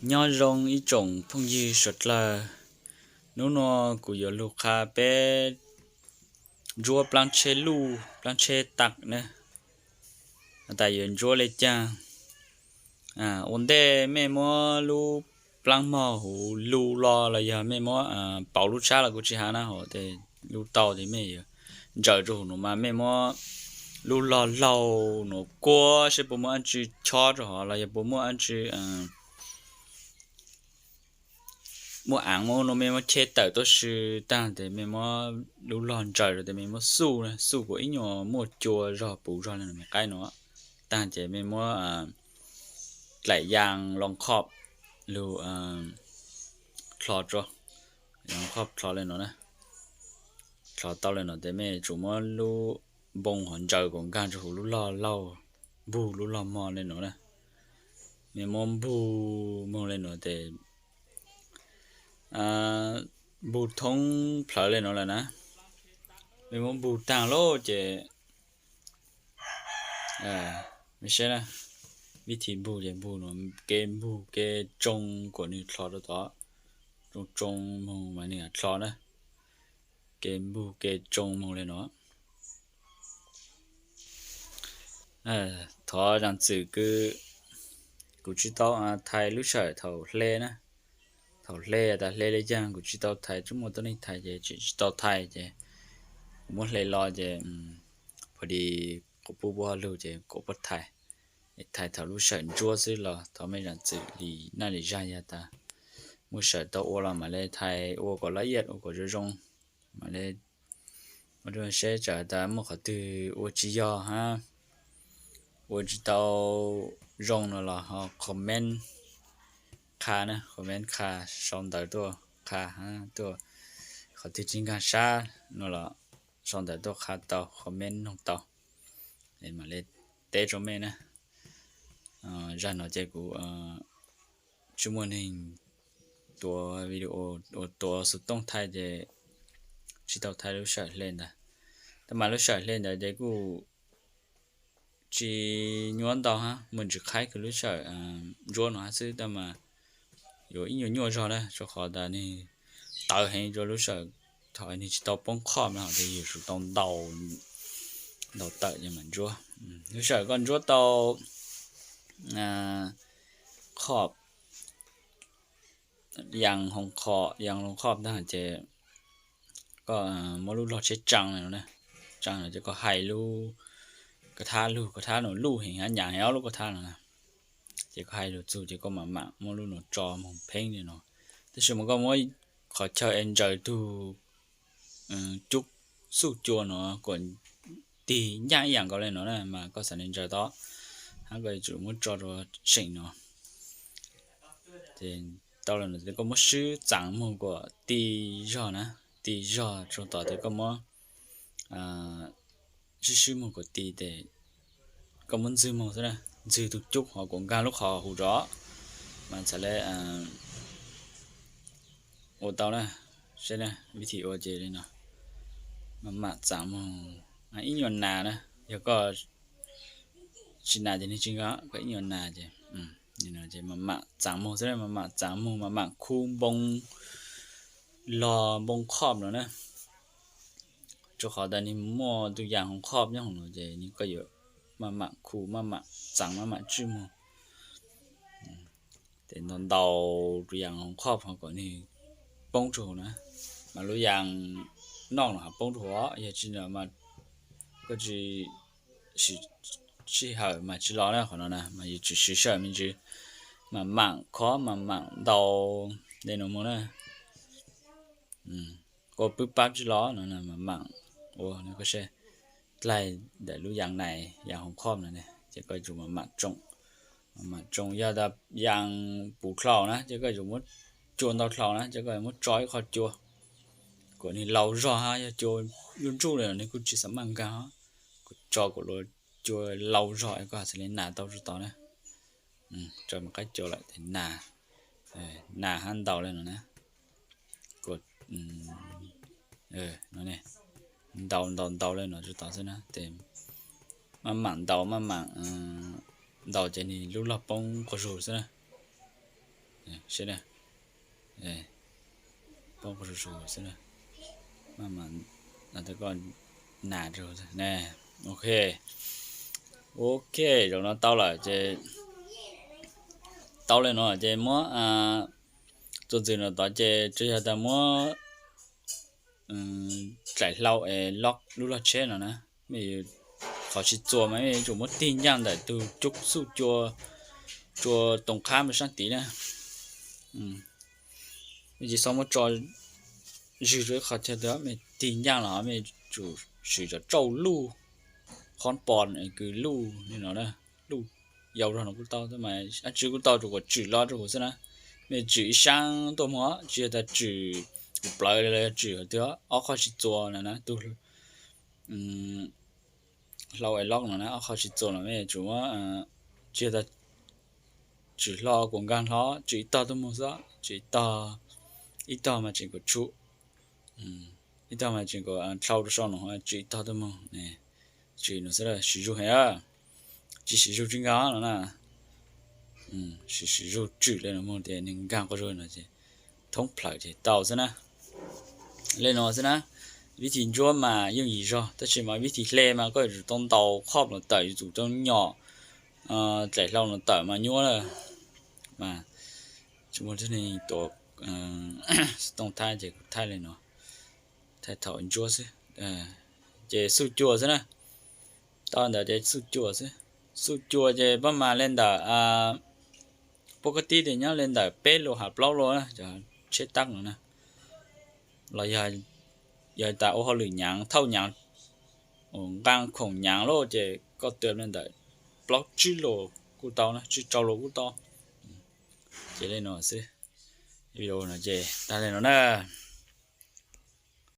Nyob zoo ib tsoom phooj ywg suav dlawg, hnub no kuv yuav lug qha peb ntsuab plaab tsheb luj, plaab tsheb tag na, has tas yuav ntsuab le caag. Ua ntej mej muab lub plaab mog huv lu lo los yog mej muab pauv lub tshab los kuv tsi has na, hos tes lub tau tes mej yuav ntsaws rua huv nuav mas mej muab lub log laug nuav kuab seb puas muaj dlaab tsi chob rua hov los yog puas muaj dlaab tsi muaj aav muaj ub no mej muab cheb tawm tuab si taag tes mej muab lub log ntsaws rua tes mej muab xuj, xuj kuas ib nyuas muaj cua zog puv zog le nuav me qaib nuav taag ces mej muab dlaim yas loo khob lug dlho rua, yas loo khob dlho le nuav na. Dlho tau le nuav tes mej tsum muab lub npoo hov ntsaws kuas nkaag rua huv lub log laug, npug lub log mog le nuav na. Mej muab npug moog le nuav tes npug thoob plawg le nuav lawm na. Mej muab npug taag lawm ces mej saib na, vib thim npug ces npug nuav, kev npug kev tsoo kuas nwg dlho rua tod, tsoo tsoo moog mas nwg dlho na, kev npug kev tsoo moog le nuav. Thov zaam txim kws kuv tsi tau thais lub sawm thaum hle na. Thaum hle tas hle le caag kuv tsi tau thais, tsi muaj tuab neeg thais ces tsi tau thais ces kuv muab hle los ces pog di quas pub puab lug ces kuas puab thais, thais thaum lub sawm ntsuab xwb los thov mej zaam txim li naj li zag. Yog tas muaj sawm tau ua los mam le thais ua kom lab iab ua kom zoo zoo, mam le ua rua seb tsam tas muaj qhov twg ua tsi yog hab ua tsi tau zoo no los ho comment qha na, comment qha sau ntawv tuaj qha hab tuaj, qhov twg tsi nkaag sab no los sau ntawv tuaj qha tau comment noog tau, mam le teb rua mej na. Zag no ces kuv tsi muaj neeg tuav video uas tuav xuv tooj thais ces tsi tau thais lub sawm hle ntawd. Tab mas lub sawm hle ntawd ces kuj tsi nyuaj ntau hab, muaj ntsis qhaib kws lub sawm ntsuab no hab xwb, tab mas yuav ib nyuag nyuaj zog na, rua qhov tas nwg tawv heev rua lub sawm, thaum nwg tsi tau poob khob no hos tas yug tsum tau ntaus tawm ces mam ntsuab. Lub sawm koj ntsuab tau khob, yas hoo khob, yas hoo khob ntag ces koj muab lub log tsheb tsaa le no, tsaa no ces koj hais lub kab thab lug, kab thab no luj heev hab nyam heev ob lub kab thab no na. Ces koj hais lug txug ces koj mam mam muab lub no tso moog pheeb le no. Tab sis mas koj muab qhov chaw es ntsaws tug cub xuj cua no kuas tig nyaaj ib yaam nkaus le no na mas koj xaav le ntsaws tau, hab koj yuav tsum muab tso rua seem no. Ces tau le no koj muab swb txaav moog kuas ti zog na, ti zog rua tom tes koj muab swb swb moog kuas ti tes koj muab ntxwg moog xwb na, ntxwg tug cub hov kuas nkaag lub qhov huv zog mas txhad le ua tau na. Saib na, vib thim ua ces li no, mam mam txaav moog ib nyuas nas na, yog koj tsi nas ces nwg tsi nkaag, koj ib nyuas nas ces mam mam txaav moog xwb, mam mam txaav moog mam mam khu npoo log npoo khob no na. Rua qhov tas nwg muaj tug yas hoo khob nyob hov no ces nwg koj yuav mam mam khu mam mam txaav mam mam tswj moog. Tes ntaus ntaus lub yas hoo khob hov kom nwg poob rua huv na, mas lub yas noj no hov poob rua huv, yog tsi no mas koj tsi sij hawm mas tsi los na, qhov no na mas yuav tsum siv sij hawm me ntsis, mam mam khob mam mam ntaus le no moog na. Koj pwb pab tsi los no mam mam ua, koj saib dlaig ntawm lub yas nais yas hoo khob no ces koj yuav tsum mam mam tsoo, mam mam tsoo. Yog tas yas puv dlhau na ces koj yuav tsum muab cua ntau dlhau na ces koj yuav muab tso ib qho cua kom nwg laus zog hab, yog cua yuj ntsuj le nwg kuj tsi xav maj nkaag, kuv tso kom luas cua laus zog es koj xaav le nas tau tsi tau na. Tso mas qaib cua lawm tes nas, nas hab ntaus le no na. Ntaus ntaus ntaus le no tsi tau xwb na, tes mam mam ntaus mam mam ntaus ces nwg lub log poob quas zug xwb na. Seb na, poob qhov su su xwb na, maj mam, koj nas rau ne. Ok, ok, zaum no tau lawm ces, tau li no ces muab txuas ntxiv no tod ces tsuas yog tas muab dlaim hlau es lock lub log tsheb no na. Mej qhov tsis txuas mas mej yuav tsum muab tig ncaaj ntawm tug cub xuj cua, cua toos qhab rau saab tid na. Mej tsis xob muab tso zwg rau ib qho chaw twg, mej tig ncaaj los mej tsum swv cov tsauj luj, qhov pos kws luj li no, luj yau zog no kuj tau, dab tsi kuj tau, tsuas kom tswm los rau huv xwb na. Mej tswm ib saab tuaj moog, tsis yog tas tswm kuv plawv los yog tswm hov twg, ob qho tsis txuas no na, tug hlau es lock no na, ob qho tsis txuas los mej tsum muab, tsis yog tas tswm hlo kuas nkaag hlo, tswm ib tog tuaj moog xwb, tswm ib tog, ib tog mas tseem kuas tshu, ib tog mas tseem kuas dlhau rau sau no, tswm ib tog tuaj moog, tswm no xwb, siv zug heev, tsis siv zug tsis nkaag no na. Siv, siv zug tswm li no moog tes nwg nkaag quas zug no ces thoob plawg ces tau xwb na. Li no xwb na. Vib thib ntsuab mas yooj yim zog, tab sis mas vib thib hle mas koj yuav tsum tau ntaus khob los tawm, yuav tsum tau nyom dlaim hlau los tawm mas nyuaj lawm. Mas tsis muaj tuab neeg tuav xov tooj thaij ces kuv thaij li no, thaij thaum ntsuab xwb. Ces xuj cua xwb na. Tau ntawd ces xuj cua xwb. Xuj cua ces pab mas li ntawm, puab kab tib tes nyob li ntawm peb lus has plaub lus na, cov tsheb tab no na. Los yog tas ua hauj lwm nyaav thauj nyaav, nqaa khoom nyaav lawm ces koj tua li ntawm plaub tsib lus kuj tau na, tsib rau lus kuj tau. Ces li no xwb. Video no ces tag li no na.